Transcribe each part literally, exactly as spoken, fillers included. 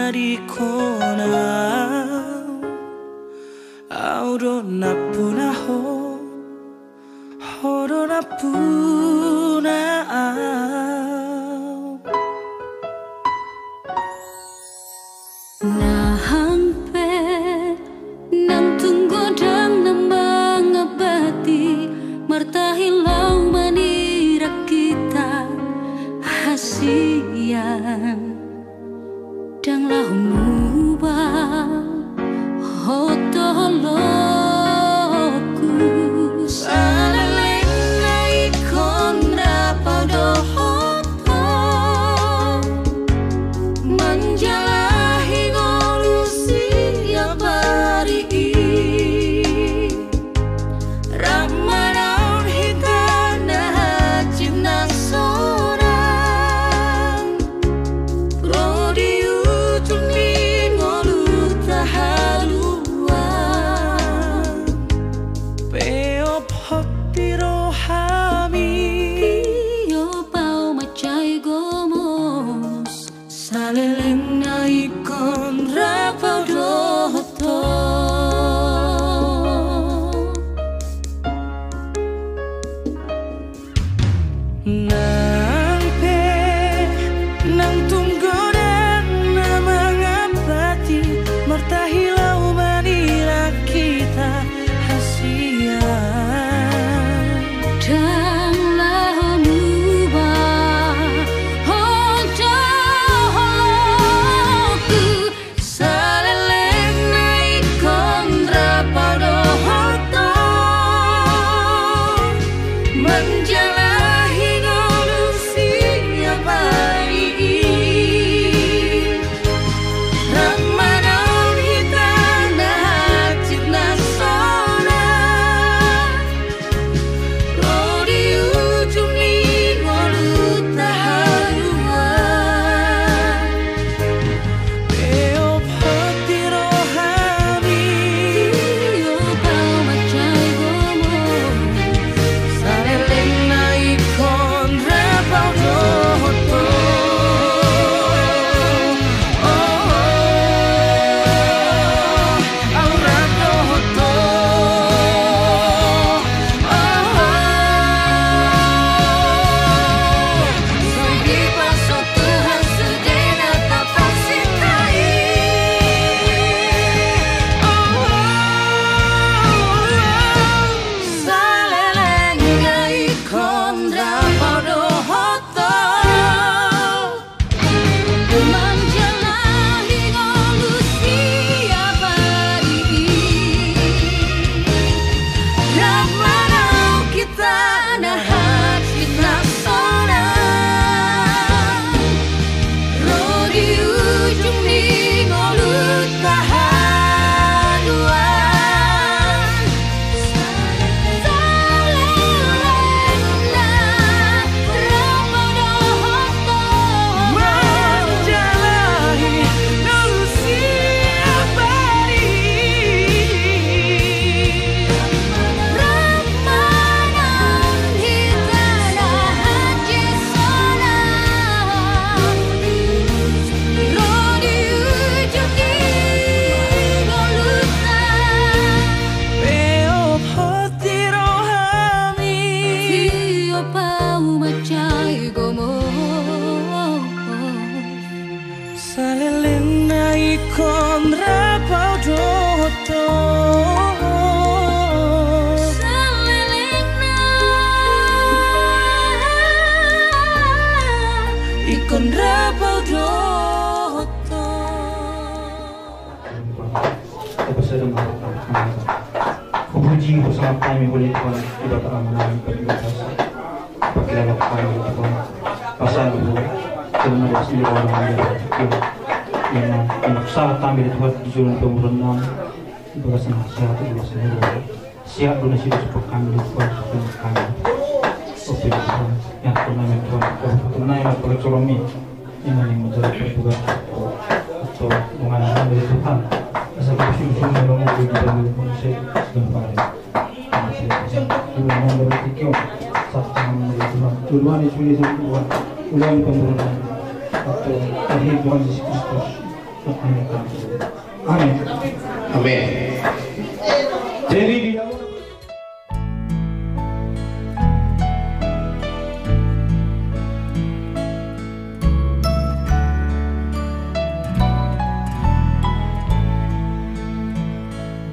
Di kona, au do nampuna ho, ho do nampuna au. Nang pe nang tung godang na mangambati, martahi laho manirang hita hasian. Ndang laho muba ho dohot holongku. Saleleng na ingkon rap au dohot ho manjalahi ngolu siap ari i. Rap manaon hita na hansit na sonang, ro di ujung ni ngolunta haluan. Peop hot di rohami, peop au mansai gomos. Saleleng na ingkon rap au dohot ho. Nang pe nang tung godang na mangambati, martahi laho manirang hita hasian. Ndang laho muba ho dohot holongku. Saleleng na ingkon rap au dohot ho manjalahi ngolu siap ari i. Rap manaon hita na hansit na sonang, ro di ujung ni ngolunta haluan. Peop hot di rohami, peop au mansai gomos. Saleleng na ingkon rap au dohot ho. Oh, oh, au rap dohot ho. Oh, oh. Sai dipasahat Tuhan sude na tapasinta i. Oh, oh. Saleleng na ingkon rap au dohot ho manjalahi ngolu siap ari i. Rap manaon hita na hansit na sonang, ro di ujung ni ngolunta haluan. Saleleng na rap au dohot ho manjalahi ngolu siap ari i. Rap manaon hita na hansit sonang, ro di ujung ni ngolunta. Peop hot di rohami, peop au mansai gomos. Saleleng na ingkon rap au dohot ho. Saleleng na ingkon rap au dohot ho. Tapasada ma hata. Hupuji, husangap hami, ale Tuhan, Debata Ama nami, Pardenggan Basa. Pangkilala hami, ale Tuhan, pasal hu, selamat datang di dalam hami, ale Tuhan. Yang, yang sahat hami, ale Tuhan, di joloan parboruon nami, di bagasan sehat, di bagasan sehat. Sehat do nasida, supak hami, ale Tuhan, supak hami. Ope, ale Tuhan, yang pernah, ale Tuhan, kau pernah yang pakai corong ni. Ima naeng manjalo patugas atau dongan nami, ale Tuhan. Asa dipasuksuk ma rohamu di dalam manusia segala hari. Amin. Tuhan, ale Tuhan, saat tangan, ale Tuhan. Tuhan, ale Tuhan, Tuhan. Tuhan, Tuhan, Tuhan. Atau dari Tuhan Yesus Kristus. Jadi di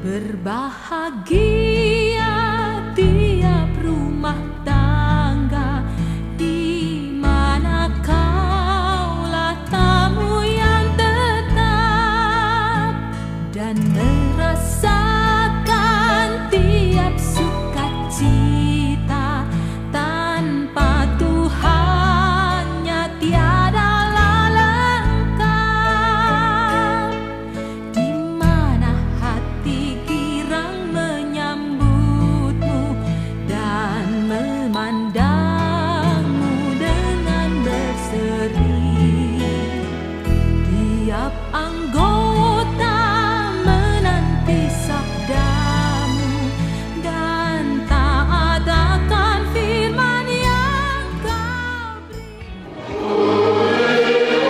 Berbahagia tiap rumah tangga di mana kaulah tamu yang tetap dan merasakan tiap sukacita. Tanpa Tuhannya tiadalah lengkap. Di mana hati girang menyambutmu dan memandangmu dengan berseri. Tiap anggota menanti sabdamu dan taat akan firman yang kau beri.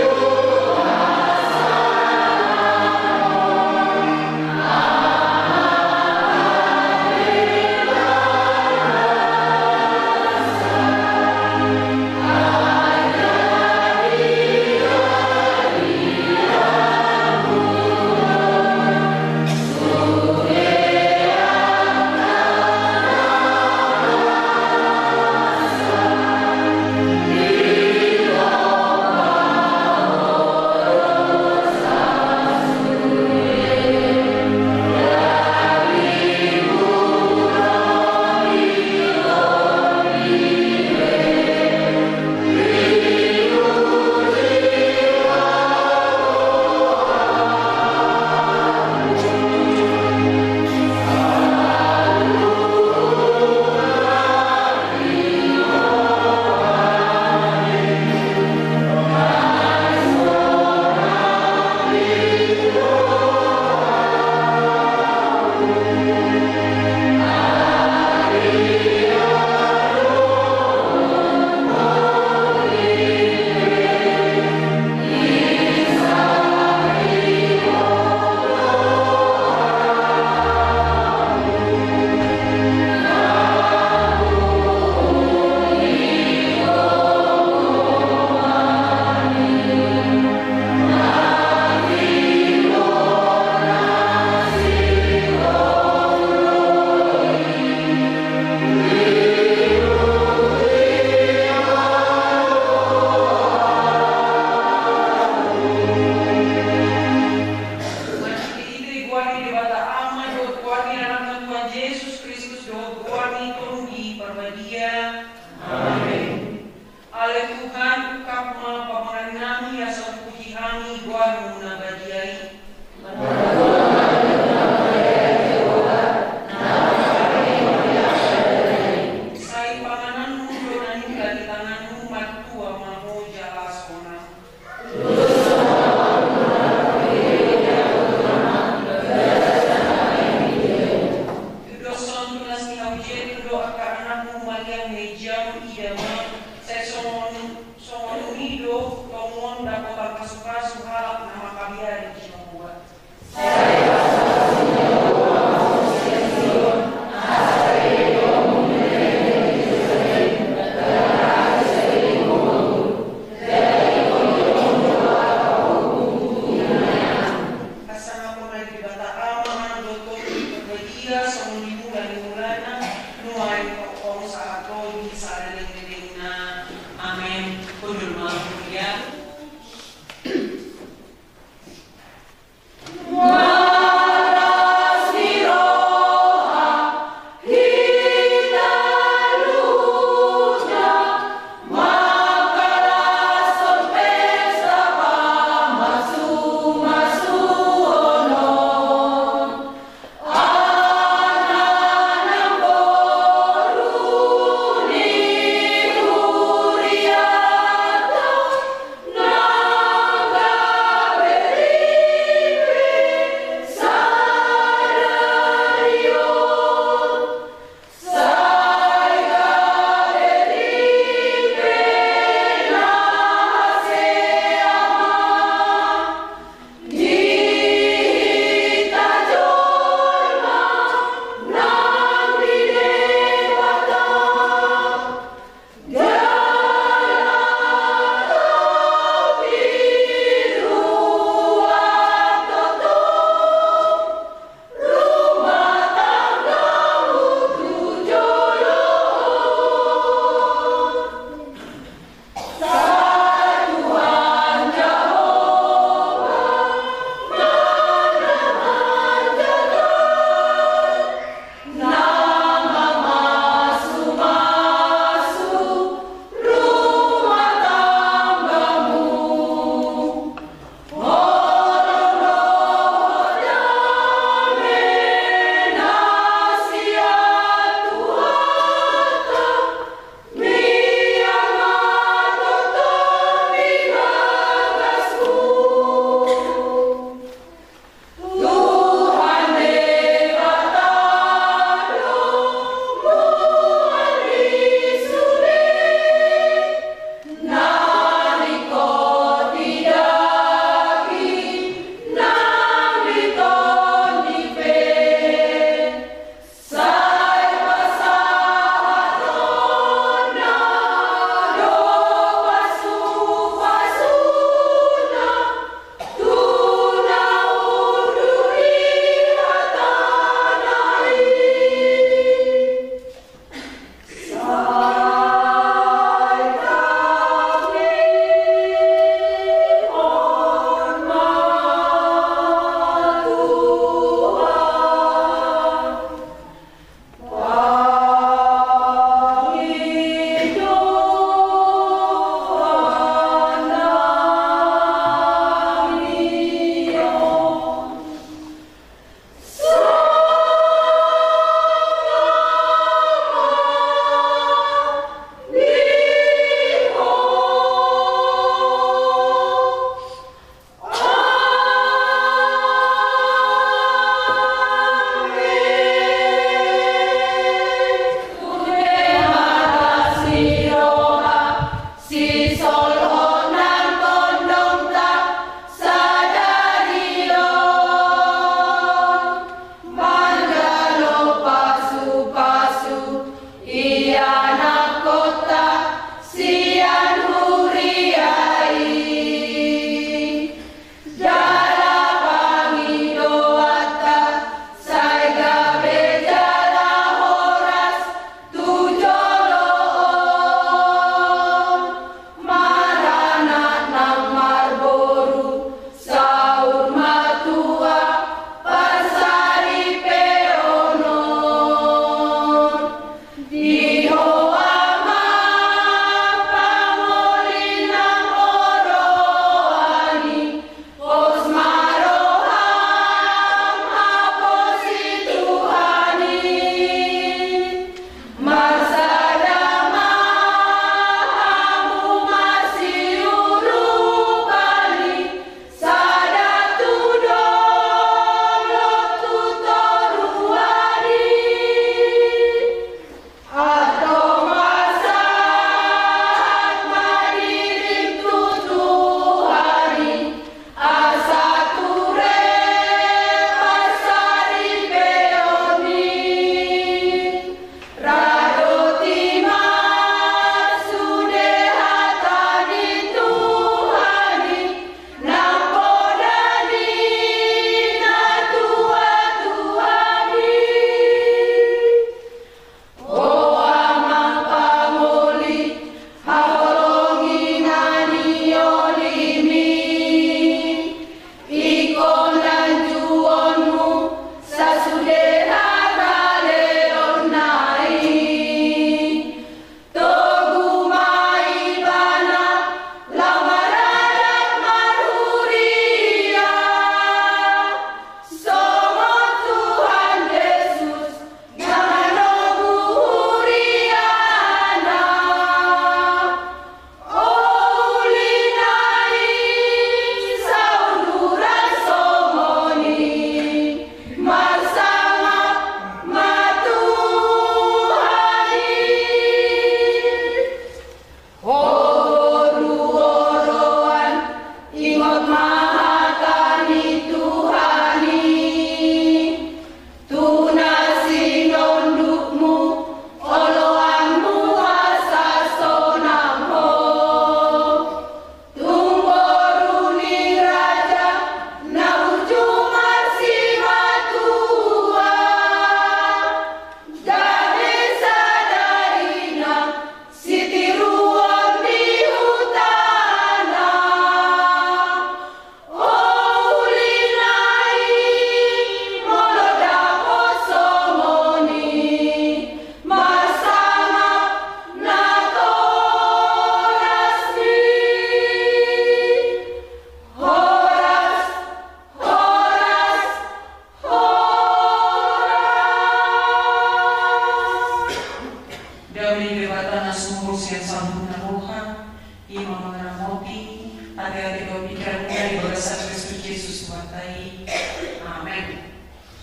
Amen.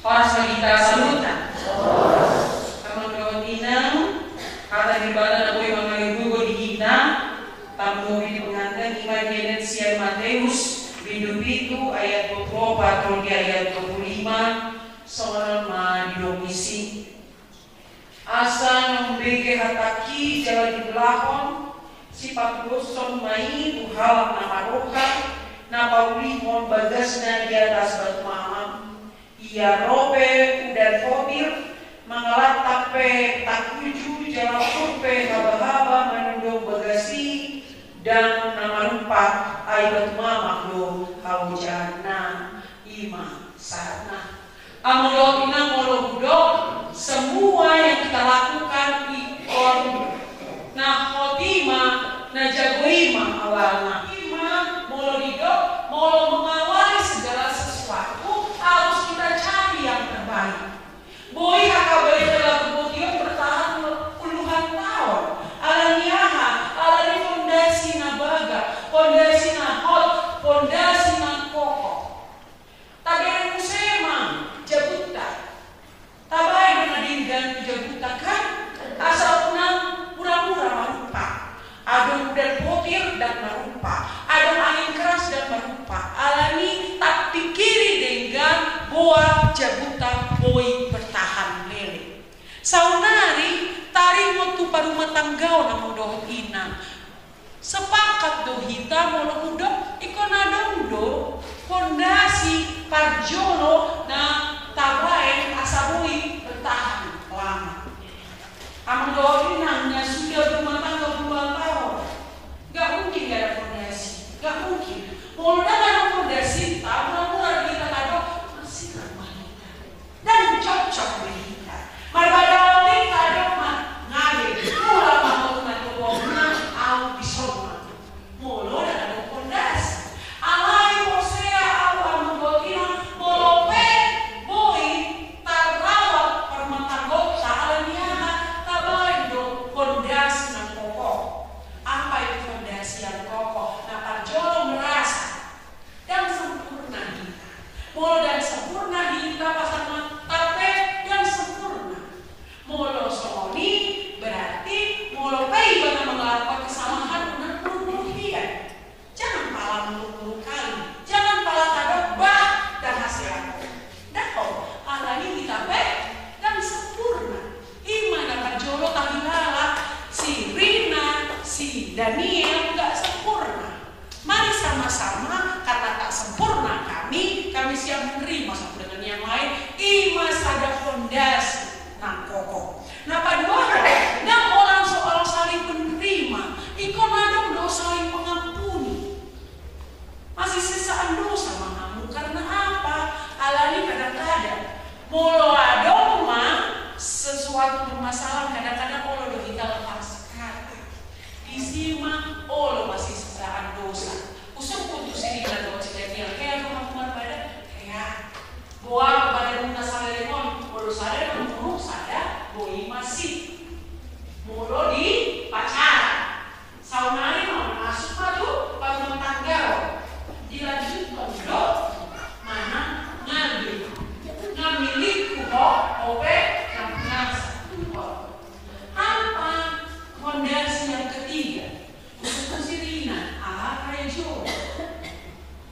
Horas ma di hita saluhutna. Amang dohot inang, hata di Debata na boi mangalihuhon di hita, tarlumobi di pengantin, i ma dienet sian Mateus, bindu pitu ayat dua pulu opat, ro di ayat dua pulu lima, songon on ma didok disi. Asa na umbege hatangki jala dibelahon, sipatudoshon ma i tu halak na maroha, na paulihon bagasna di atas batu mamang. Ia ro pe udan potir, mangalantang pe tangkuju, jala pur pe habahaba manundung bagas i, ndang na marumpak, ai batu mamang do haojaanna. I ma sahatna. Amang dohot inang, molo hudok, semua yang kita lakukan ingkon na hot i ma, na jago i ma awalna. I ma molo didok, molo mengawali segala sesuatu harus kita cari yang terbaik. Boi H K B P Labubution bertahan puluhan tahun. Alani aha? Alani fondasi na bagak, fondasi na hot, fondasi na kokoh. Tabereng muse ma jabunta. Tabaen do na denggan tu jabunta kan? Asa unang mura-mura marumpak. Adong udan potir ndang marumpak. Adong angin keras ndang marumpak. Alani tapingkiri denggan boa jabunta boi bertahan leleng. Saonari taringot tu parumatanggaon, amang dohot inang. Sepakat do hita molo hudok ingkon adong do fondasi parjolo na tabaen asa boi bertahan lama. Amang dohot inang, na sudah berumah tangga puluhan tahun, nggak mungkin nggak ada fondasi, nggak mungkin. Molo ndang adong fondasi, mura-mura do hita tadok, masih lemah hita. Ndang cocok do hita. Marbadao pe tadok ma, nga be, mura ma ho tu na togona, au dison ma. Molo ndang adong fondasi. Alai porsea au, amang dohot inang, molo pe boi tarrawat parrumatanggaonta, alani aha? Tabaen do fondasi na kokoh. Apa itu fondasi yang kokoh? Na parjolo merasa ndang sempurna hita. Molo ndang sempurna hita, pasangan ta pe ndang sempurna. Molo songon i, berarti molo pe iba na mangalakuhon kesalahan, unang muruk-muruk hian. Jangan pala muruk-muruk hali. Jangan pala tadok, bah, ndang haseang. Ndang ho, alani hita pe ndang sempurna. I ma na parjolo tahilala, si Rina, si Daniel nggak sempurna. Mari sama-sama, karena tak sempurna kami, kami siap menerima satu dengan yang lain. I ma sada fondasi na kokoh. Na paduahon, ndang holan soal saling menerima, ingkon adong do saling mengampuni. Masih sesaan dosa ma hamu, karena apa? Alani kadang-kadang molo adong ma sesuatu permasalahan, kadang-kadang olo do hita lepas kata. Disi ma olo masih sesaan dosa. Husungkun tu si Rina dohot si Daniel, hea do hamu marbadan? Hea. Boha ma badanmuna saleleng on? Molo sada na muruk, sada boi masip. Molo di pacaran, saonari ma masuk ma tu parrumatanggaon, dilanjuthon do manang nga be, nga milikku ho, ho pe nga punasa. Apa fondasi yang ketiga? Khusus tu si Rina, aha, karejo.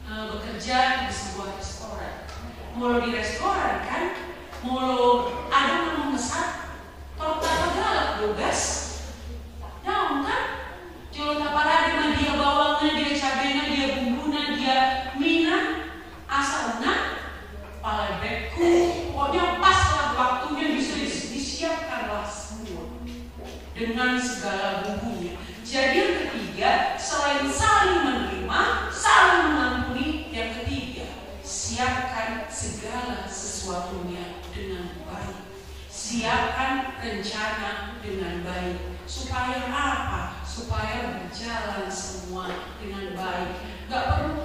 Eh, bekerja di sebuah restoran. Molo di restoran kan, molo adong na memesan, torta tagalak do gas. Daong kan? Jolo taparade ma dia bawangna, dia cabena, dia bumbuna, dia mina. Asa unang pala dengku. Pokoknya pas lah waktunya bisa dis-, disiapkan lah semua dengan segala bumbunya. Jadi yang ketiga, selain saling menerima, saling mengampuni, yang ketiga, siapkan segala sesuatunya dengan baik. Siapkan rencana dengan baik. Supaya apa? Supaya berjalan semua dengan baik. Nggak perlu.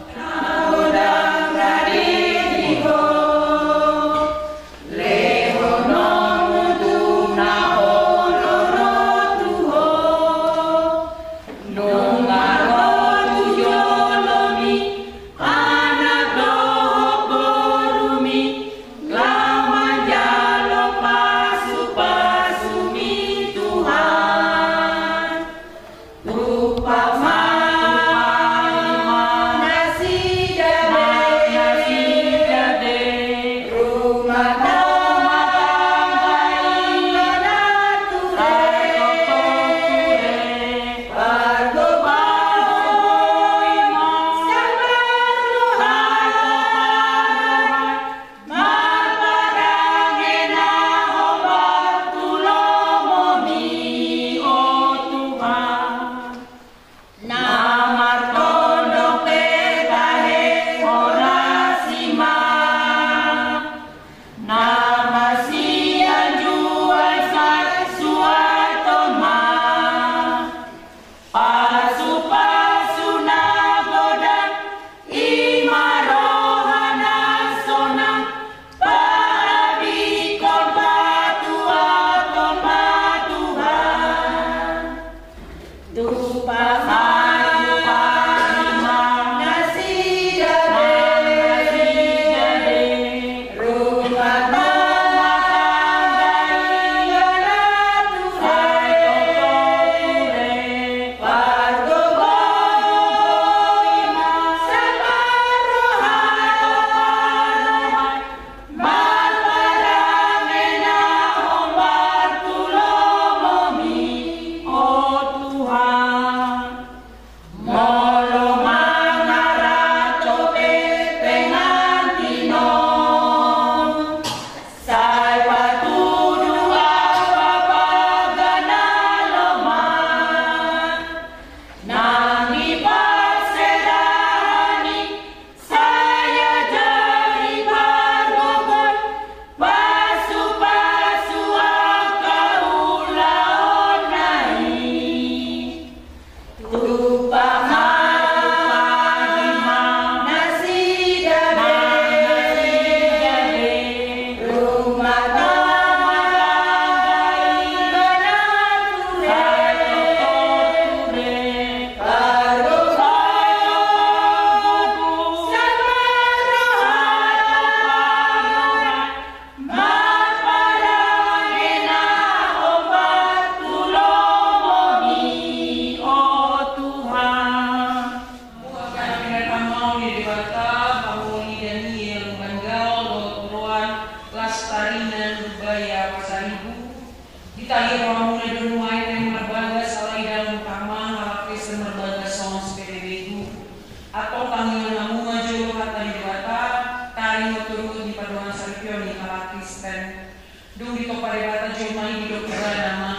Dung ditompa Debata jolma i, didok ibana ma,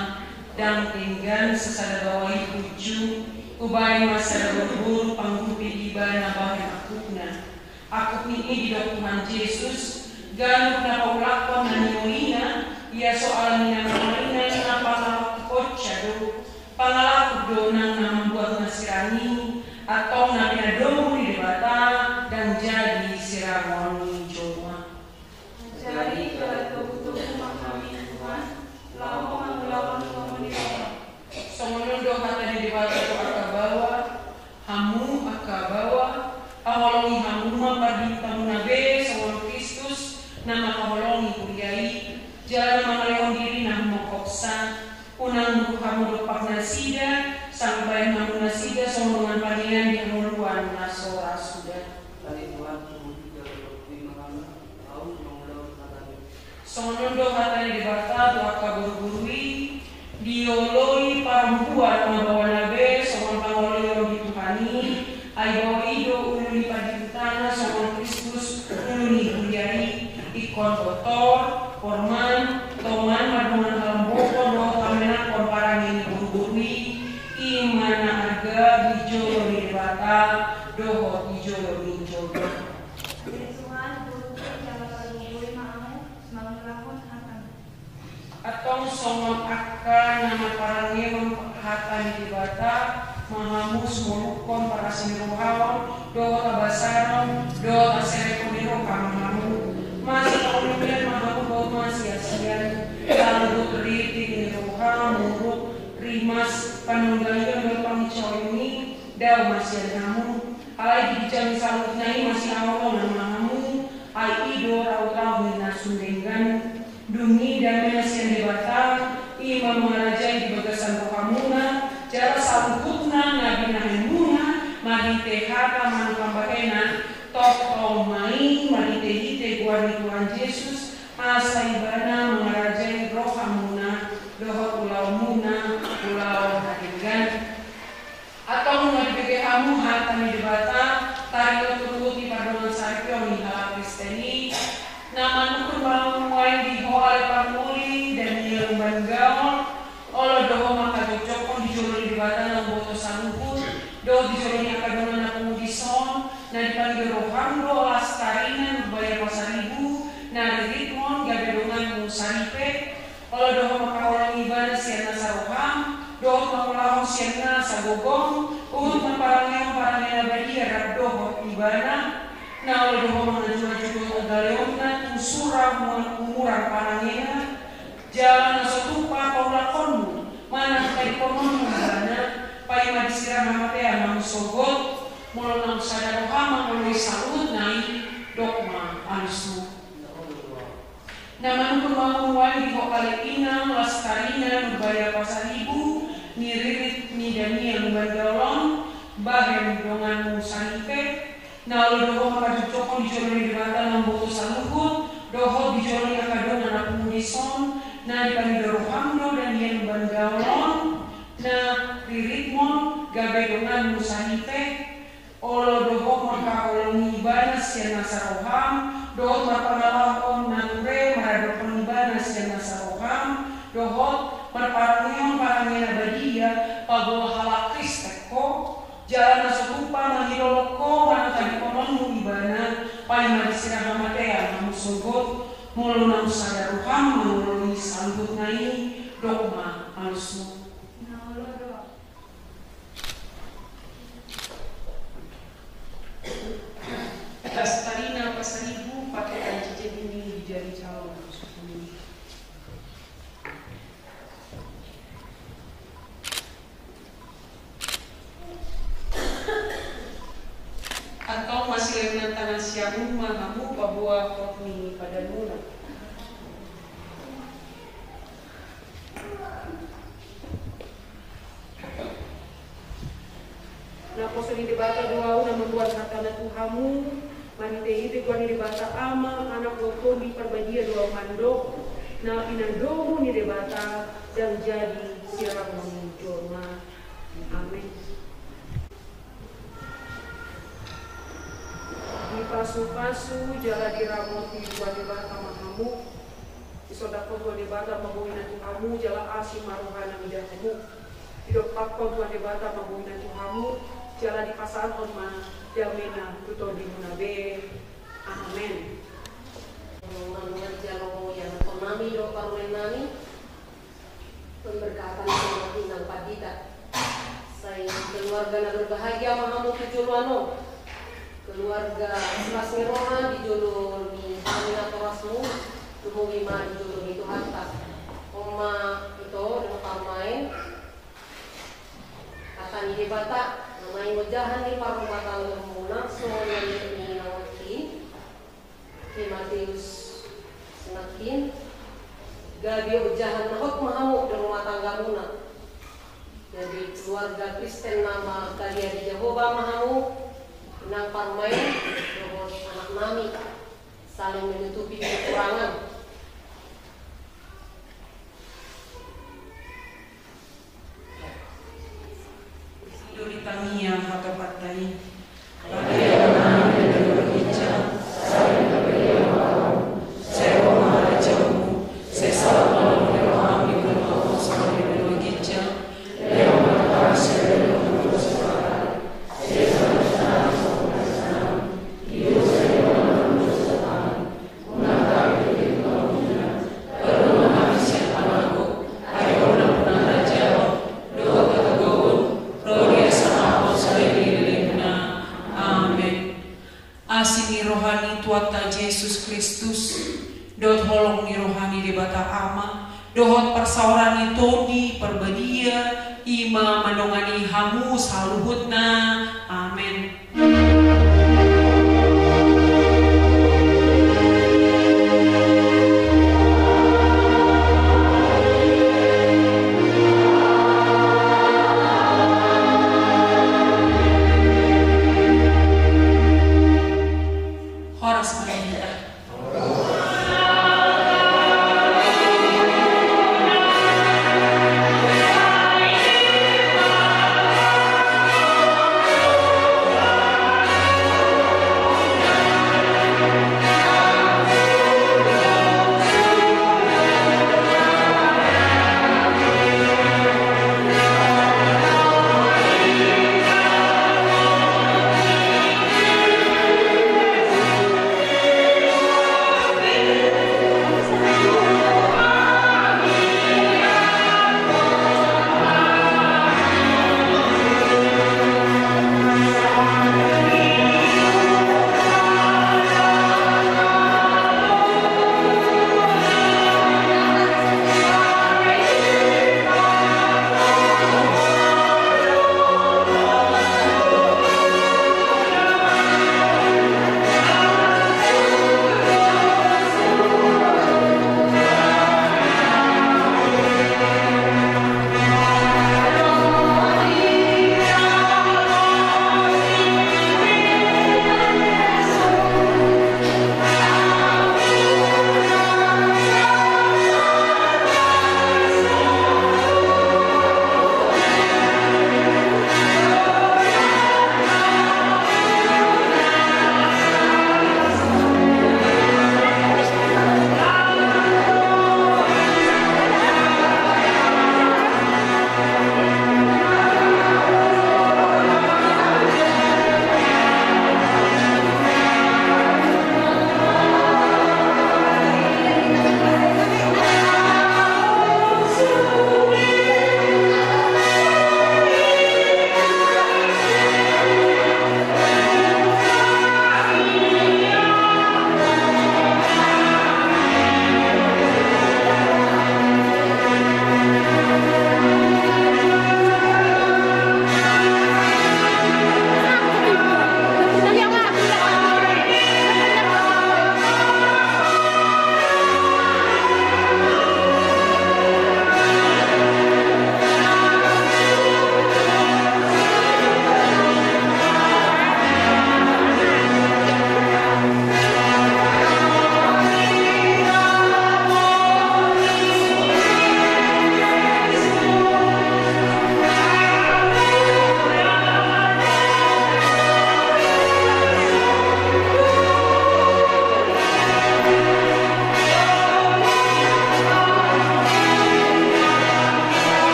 ndang denggan sasada baoa i punjung, hubahen ma sada boruboru pangurupi ibana bahen angkupna. Angkup ni i didok Tuhan Jesus, ganup na paulakhon na niolina, ia so ala ni na mambahen na pangalakhonsa do, pangalakhon do nang na mambuat na sirang i, antong na pinadomu ni Debata ndang jadi sirangon ni jolma. Jadi jala togutogu ma hami Tuhan, laho mangulahon lomo ni roham. Songon on do hata ni Debata tu angka baoa, hamu angka baoa, haholongi hamu ma pardihutmuna be songon Kristus na mangkaholongi huria i, jala na mangalehon dirina humongkopsa. Unang muruk hamu dompak nasida, sai bahen hamu nasida songon dongan pangidoan di hangoluan na so ra suda. Tadi Tuhan, tumunduk jala togutogu ma hami, laho mangulahon hatana. Songon on do hata ni Debata tu angka boruboru i, dioloi parompuan ma baoana be songon pangoloion di Tuhan i, ai baoa i do ulu ni pardihutana songon Kristus ulu ni huria i, ingkon tortor, porman, toman, mardongan halambohon dohot hamenanghon parange ni boruboru i, i ma na arga di jolo ni Debata dohot di jolo ni jolma. Tuhan, boru i jala pargogoi ma hamu, mangulahon hatamu. Antong songon angka na marparangehon hata ni Debata, ma hamu sumolukhon parasi ni roham, dohot habasaron, dohot haserepon ni roha ma hamu. Masipaoloian ma hamu dohot masiasian, sanggup, ritik ni roha, muruk, rimas, panunggalion dohot panginsaon i, dao ma sian hamu. Alai di ginjang ni saluhutna i masihaholongan ma hamu, ai i do raut-raut ni na sun denggan. Dung i dame na sian Debata, i ma mangarajai di bagasan rohamuna, jala saluhutna na binahenmuna, marhite hata manang pambahenan, tongtong ma i marhitehite goar ni Tuhan Jesus, asa ibana mangarajai rohamuna, dohot ulaonmuna, ulaon na denggan. Antong nunga dibege hamu hata ni Debata, taringot tu tutu di pardongansaripeon ni halak Kristen i, na manungkun ma hamu nuaeng di ho ale parmuli, Daniel umbahen gaol, olo do ho mangkajongjonghon di jolo ni Debata na umboto saluhut, dohot di jolo ni angka dongan na pungu dison, na dipangido roham do Lastarina Nurbaya Pasaribu, na riritmon gabe donganmu saripe, Olo do ho mangkaholongi ibana sian nasa roham, dohot mangulahon sian nasa gogom, huhut marparangehon parange na badia rap dohot ibana, na olo do ho mangajuaju dohot hagaleonna tu sura muan umuran parangena, jala na so tupa paulakhonmu manang tadingkononmu ibana, paima disirang hamatean hamu sogot, molo naung sada roham mangoloi saluhutna i, dok ma alusmu. Na manungkun ma hamu nuaeng di ho ale inang Lastarina Nurbaya Pasaribu, ni ririt ni Daniel umbahen gaol on, bahen donganmu saripe, na olo do ho mangkajongjonghon di jolo ni Debata na umboto saluhut, dohot di jolo ni angka dongan na pungu dison, na dipangido roham do Daniel umbahen gaol on, na riritmon gabe donganmu saripe, Olo do ho mangkaholongi ibana sian nasa roham, dohot marpangalahon na ture maradophon ibana sian nasa roham, dohot marparangehon parange na badia, paboa halak Kristen ho, jala na so tupa mangilolong ho manang tadingkononmu ibana, paima disirang hamatean hamu sogot, molo naung sada roham mangoloi saluhutna i, dok ma alusmu. Na olo do. Lastarina Pasaribu, paketan cecep ini dijadi calon. Antong masilenan tangan siamun ma hamu paboa hot ni padanmuna. Naposo ni Debata do ahu na mamboan hatana tu hamu, marhitehite goar ni Debata Ama, Anak dohot Tondi Parbadia do ahu mandok, na pinadomu ni Debata ndang jadi sirangon ni jolma. Amen. Dipasupasu jala diramoti goar ni Debata ma hamu. Sondanghon Tuhan Debata ma bohina tu hamu jala asi ma rohana mida hamu. Didompakhon Tuhan Debata ma bohina tu hamu jala dipasahathon ma damena tu tondimuna be. Amen. Mauliate ma di Tuhan nami dohot parumaen nami. Pemberkatan sama Inang Pandita. Sai keluarga na berbahagia ma hamu tu joloan on. Keluarga las ni roha di jolo ni hami natorasmu, lumobi ma di jolo ni Tuhanta. On ma ito dohot parumaen, hata ni Debata na naeng ojahan ni parrumatanggaonmuna songon na nidok ni inang on i. Di Matius nangkin, gabe ojahan na hot ma hamu di rumah tanggamuna. Jadi keluarga Kristen na martadia di Jahowa ma hamu, nang parumaen dohot anak nami, saling menutupi kekurangan. Doli tangia hatopanta i. Amen. Asi ni roha ni Tuhanta Jesus Kristus, dohot holong ni roha ni Debata Ama, dohot parsaoran ni Tondi Parbadia, i ma mandongani hamu saluhutna. Amen. Horas ma di hita.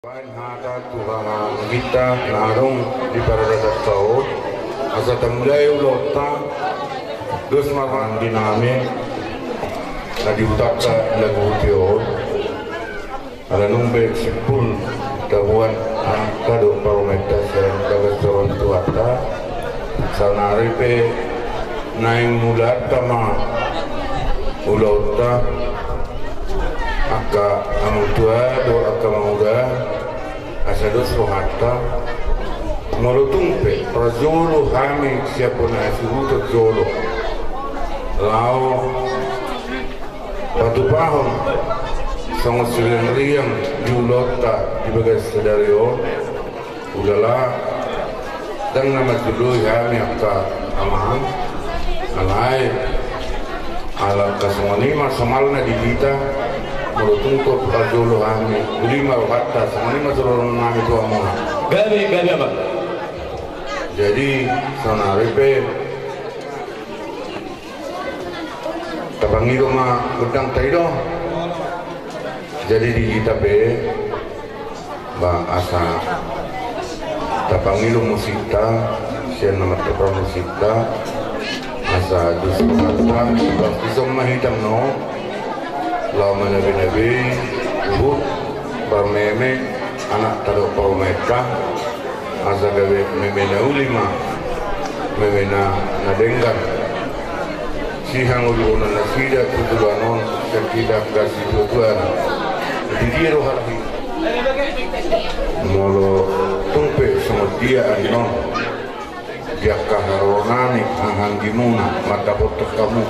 Baen hata tu haha angginta na adong di paradaton on, asa tamulai ulaonta. Dos ma roha di nami na di hutanta lagu huti on. Ala nunga be simpul taboan angka dohot parumaenta sian bagas joro ni Tuhanta. Saonari pe naeng mulanta ma ulaonta, angka amangtua dohot angka amanguda, asa dos rohanta. Molo tung pe parjolo hami sian bona hasuhuton jolo laho patupahon songon siriang-riang di ulaonta di bagas sadari on, ulala, ndang na manjoloi hami angka amang. Alai ala angka songon i ma somalna di hita. Molo tung pe parjolo hami, uli ma rohanta, songon i ma jolo rohanami tu hamuna. Gabe, gabe, Amang. Jadi saonari pe tapangido ma gondangta i do. Jadi di hita pe, ba, asa tapangido musikta sian na martopar musikta, asa dos rohanta. Ba, dison ma hita annon laho manabe-nabe huhut parmeme anakta dohot parumaenta. Asa gabe meme na uli ma meme na, na denggan. Sihangoluhonon nasida tu joloan on sian hita angka situa-tuana. Di dia do halak i? Molo tung pe songon dia annon di angka haroro nami, haha anggimuna, mandapothon hamu.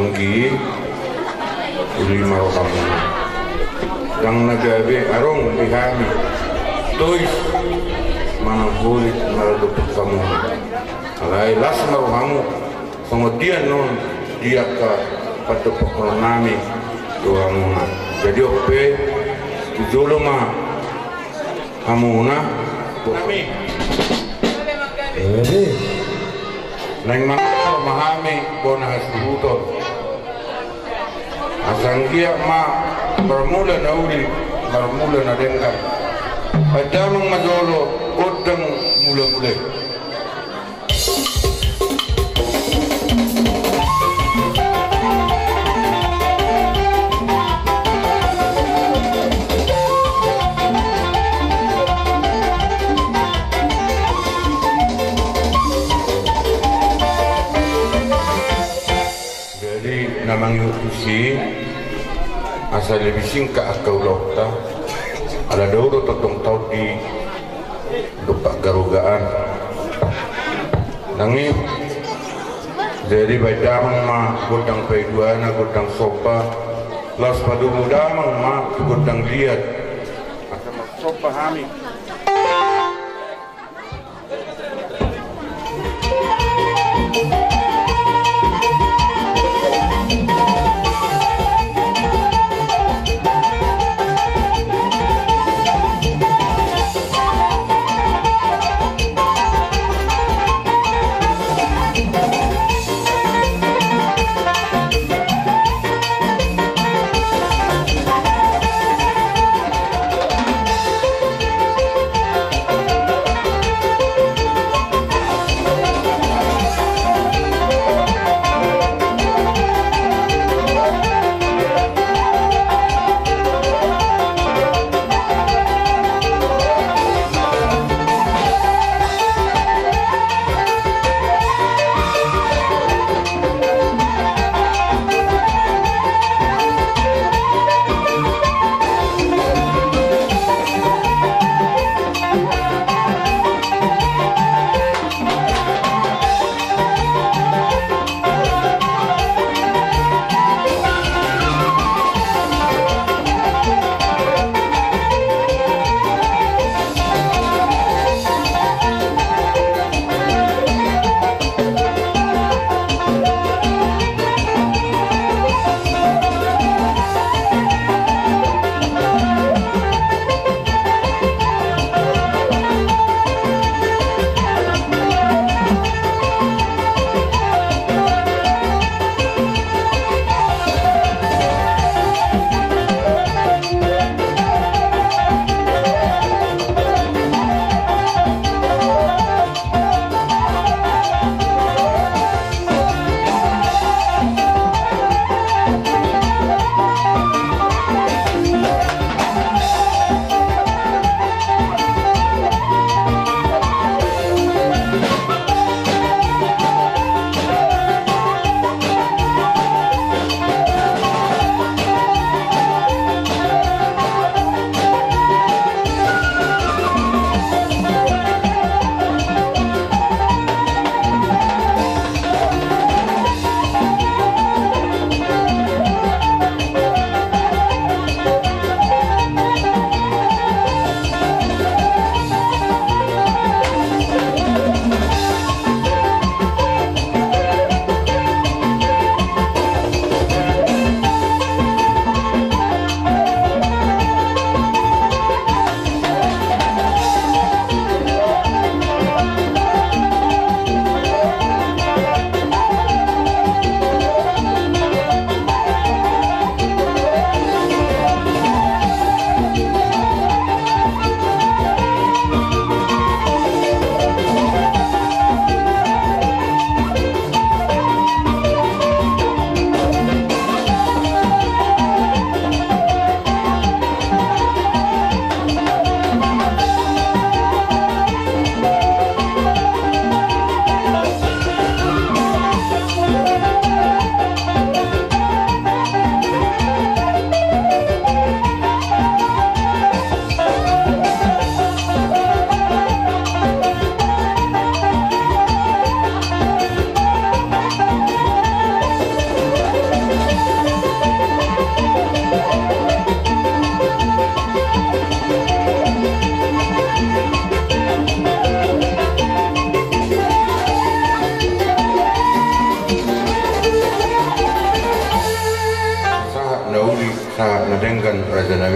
Anggi, uli ma rohamuna. Ndang na gabe adong di hami tois manang holit maradophon hamuna. Alai las ma rohamu songon dia annon di angka pandophonhonon nami tu hamuna. Jadi on pe, tu jolo ma hamuna. Nami. Ede. Naeng mangatur ma hami bona hasuhuton. Asa anggiat ma marmula na uli, marmula na denggan. Baen damang ma jolo gondang mula-mula i. Jadi na mangihut tusi, asa lebih singkat angka ulaonta. Ala dao do tongtong taon di dompak garogaan. Nang i, jadi baen damang ma gondang paiduana, gondang somba. Laos padomu damang ma gondang liat. Asa marsomba hami.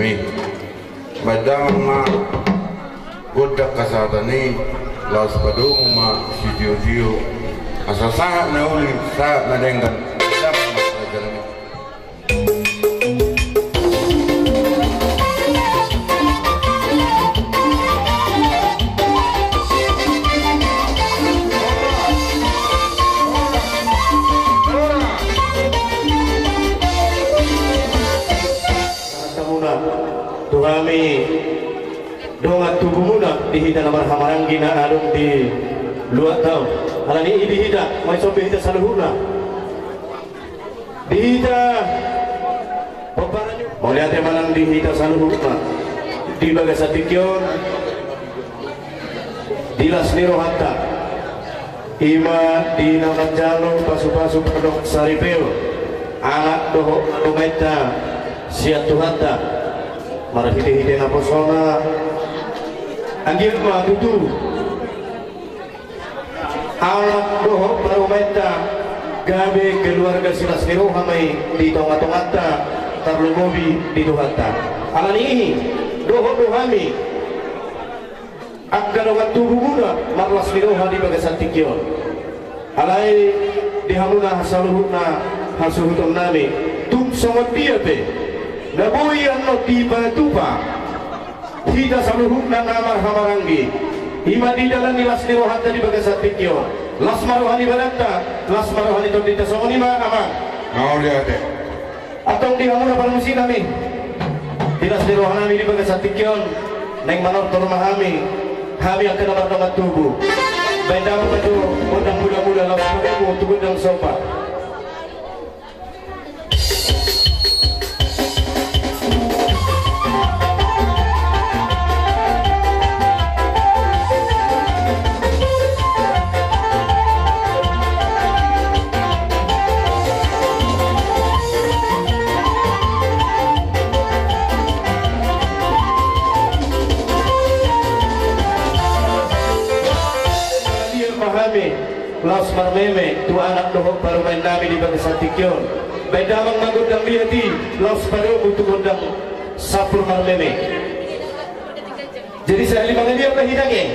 Baen damang ma gondang hasahatan i, laos padomu ma sitiotio, asa sahat na uli, sahat na denggan. Baen damang ma hasahatan i. Sahatamuna tu hami dongan tubumuna di hita na marhahamaranggi na adong di luatta on. Alani i di hita, mauliate be hita saluhutna. Di hita pomparan i, mauliate ma nang di hita saluhutna di bagasan tingki on. Di las ni rohanta, i ma di na manjalo pasupasu pardongan saripeon, anak dohot parumaenta sian Tuhanta, marhitehite naposona. Anggiat ma tutu anak dohot parumaenta gabe keluarga silas ni roha ma i di tongatonganta, tarlumobi di Tuhanta. Alani i dohot do hami angka dongan tubumuna marlas ni roha di bagasan tingki on. Alai di hamuna saluhutna hasuhutonnami, tung songon dia pe na boi annon dipatupa hita saluhutna na marhahamaranggi, i ma di dalan ni las ni rohanta di bagasan tingki on. Las ma roha ni badanta, las ma roha ni tondinta, songon i ma amang. Mauliate. Antong di hamuna parmusiknami, di las ni rohanami di bagasan tingki on, naeng manortor ma hami, hami angka na mardongan tubu. Baen damang ma tu gondang mulamula, laos padomu tu gondang somba. Dia ma hami laos marmeme tu anak dohot parumaennami di bagasan tingki on. Baen damang ma gondang liat i, laos padomu tu gondang sampur marmeme. Jadi sahali mangaliat ma hita nge.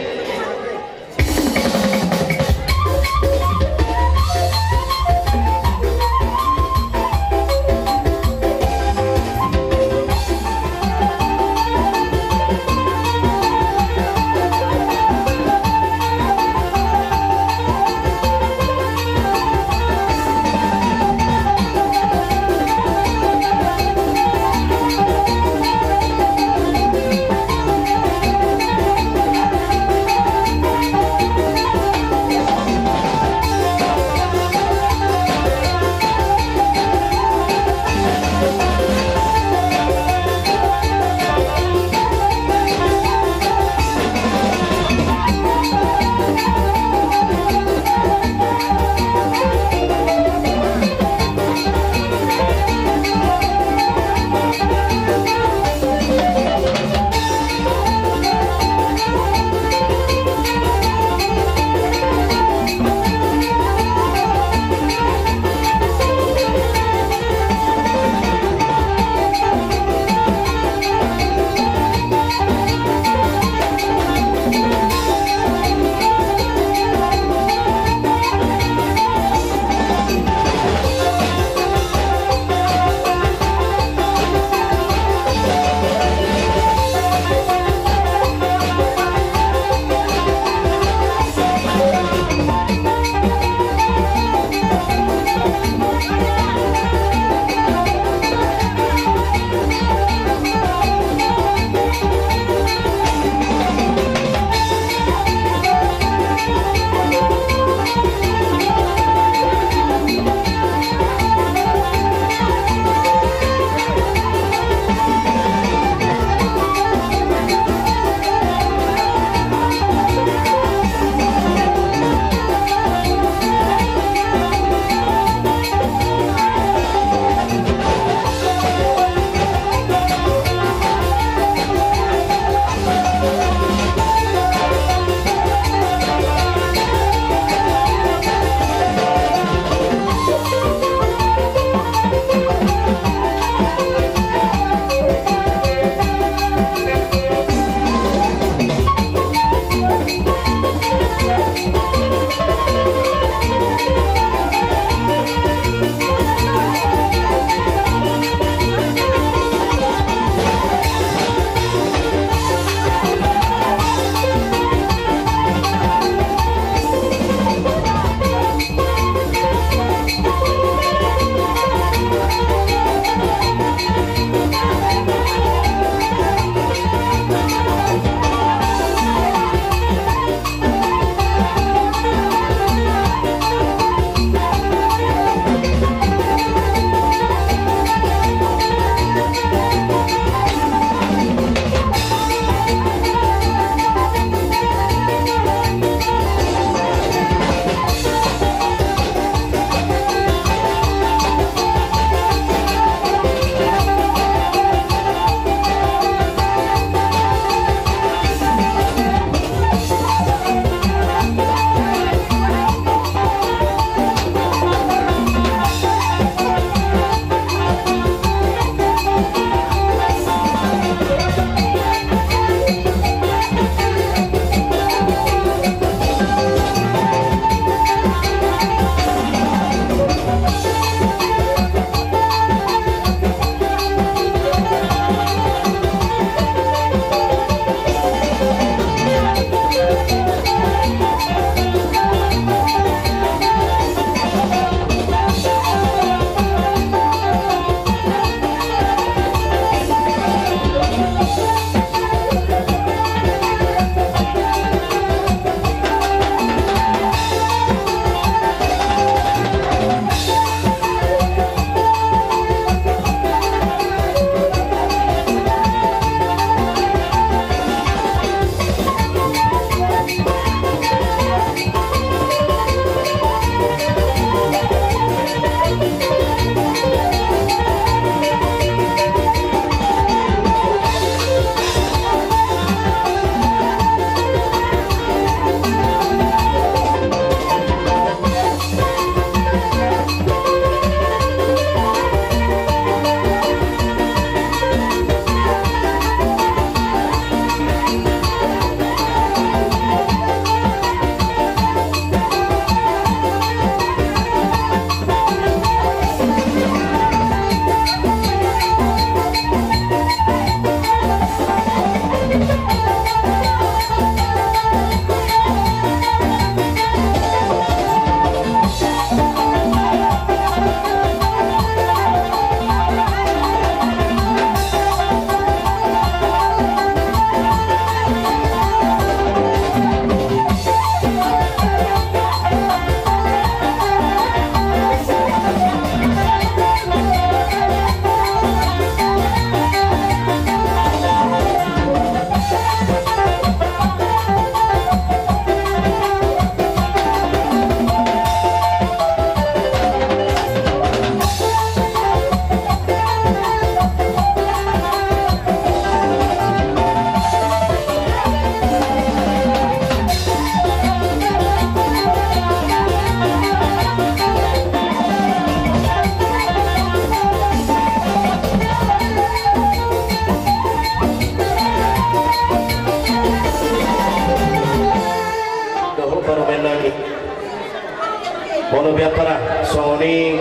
Molo pe ampara songon i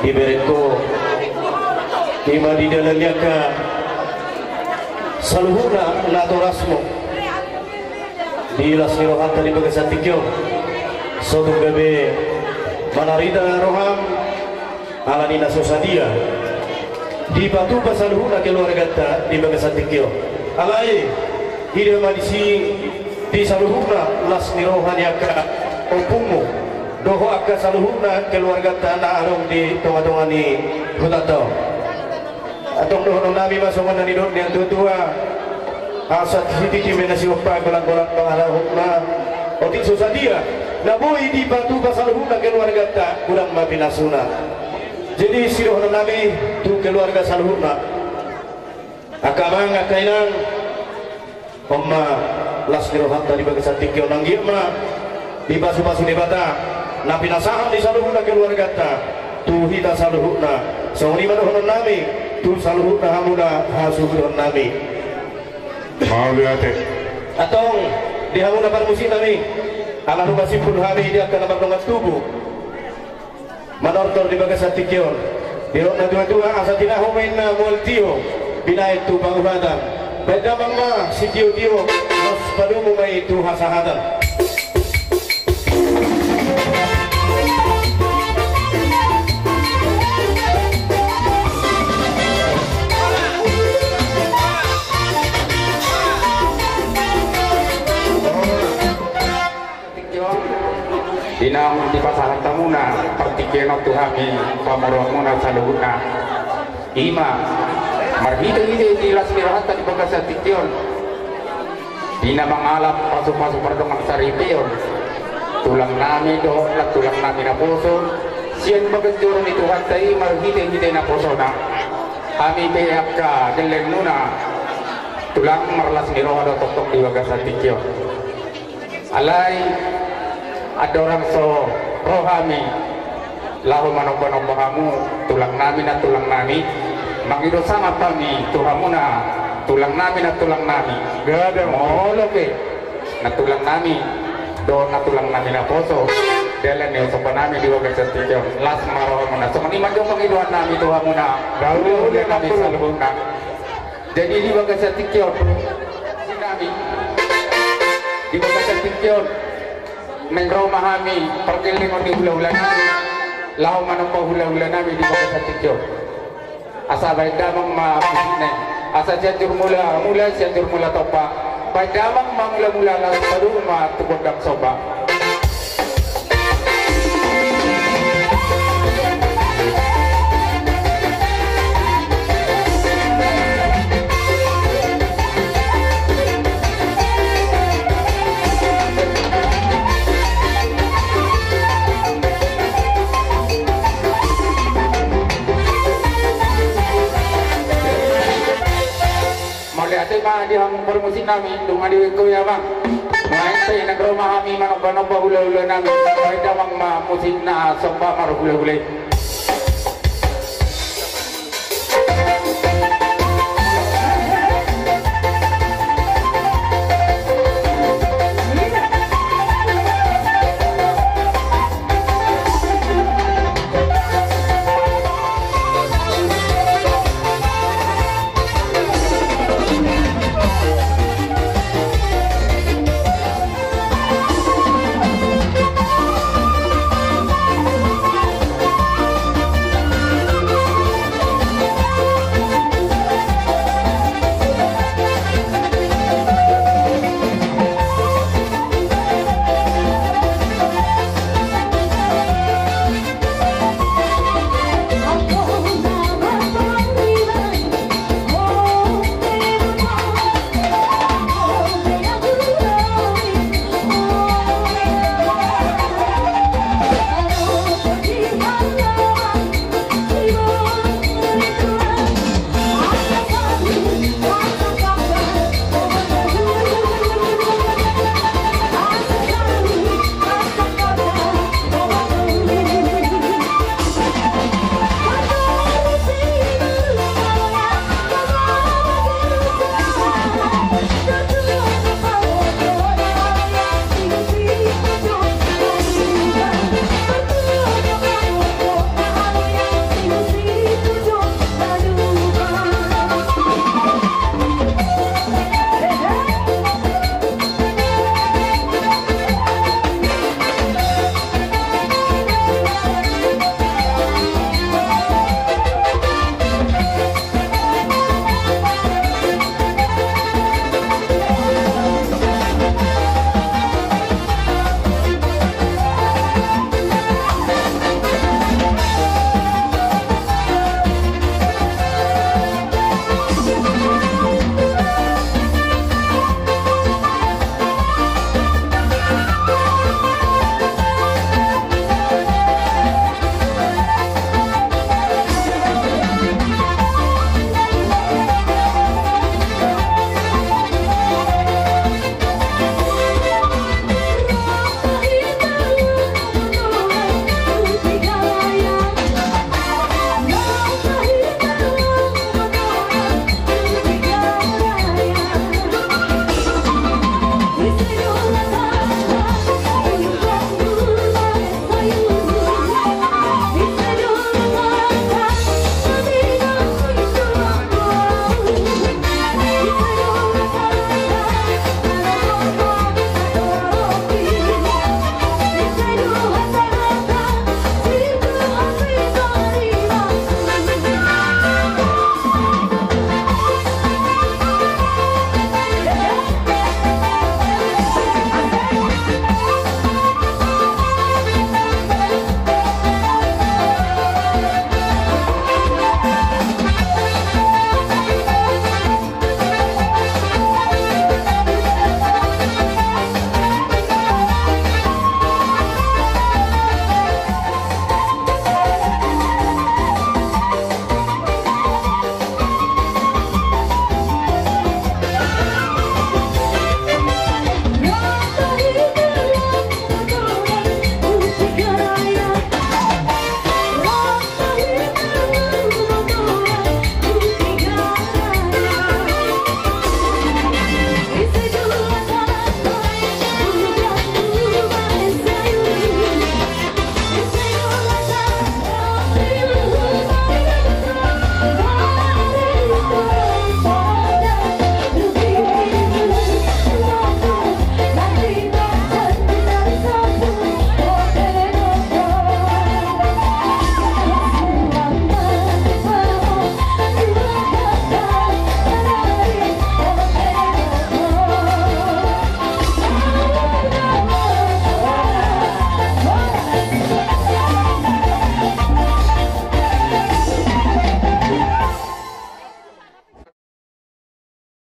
diberengko, ima di dalan ni angka saluhutna natorasmu di las ni rohanta di bagasan tingki on, so tung gabe manarida roham, ala ni na so sadia dipatupa saluhutna keluarganta di bagasan tingki on. Alai, ida ma disi di saluhutna las ni roha ni angka ompungmu dohot angka saluhutna keluarganta na adong di tongatonga ni hutanta on. Antong dohonon nami ma songon na nidok ni natuatua. Asa sititi ma na sigompa, golanggolang pangarahutna. Otik so sadia na boi dipatupa saluhutna keluarganta, godang ma pinasuna. Jadi sidohonon nami tu keluarga saluhutna, angka amang, angka inang, on ma las ni rohanta di bagasan tingki on, anggiat ma dipasupasu Debata na pinasahat ni saluhutna keluarganta tu hita saluhutna. Songon i ma dohonon nami tu saluhutna hamuna hasuhuton nami. Mauliate. Antong di hamuna parmusik nami, ala nunga simpul hami di angka na mardongan tubu manortor di bagasan tingki on. Didok natuatua, asa tinahu ma inna mual tio, binahen tu panguhatan. Bahen damang ma sitiotio, laos padomu ma i tu hasahatan. Di naung dipasahat hamuna partingkian on tu hami pamoruonmuna saluhutna, ima marhitehite di las ni rohanta di bagasan tingki on, di na mangalap pasupasu pardongan saripeon tulang nami dohot nantulang nami naposo, sian bagas joro ni Tuhanta i marhitehite naposona, hami pe angka gellengmuna tulang marlas ni roha do tongtong di bagasan tingki on. Alai andorang so ro hami laho manombanomba hamu tulang nami nantulang nami, mangido sangap hami tu hamuna tulang nami nantulang nami. Molo pe nantulang nami dohot nantulang nami naposo, dalan ni somba nami di bagasan tingki on, las ma rohamuna. Songon i ma jo pangidoan nami tu hamuna, hula-hula nami saluhutna. Jadi di bagasan tingki on, di bagasan tingki on, naeng ro ma hami pargellengon ni hulahula nami laho manomba hulahula nami di bagasan tingki on. Asa bahen damang ma musikna i, asa Sianjur Mula, mula Sianjur Mula Tompa. Bahen damang ma mulamula, laos padomu ma tu gondang somba. Mauliate ma di hamu parmusik nami, dung ma dibaen ho i amang. Nuaeng pe naeng ro ma hami manombanomba hulahula nami, bahen damang ma musik na somba marhulahula i.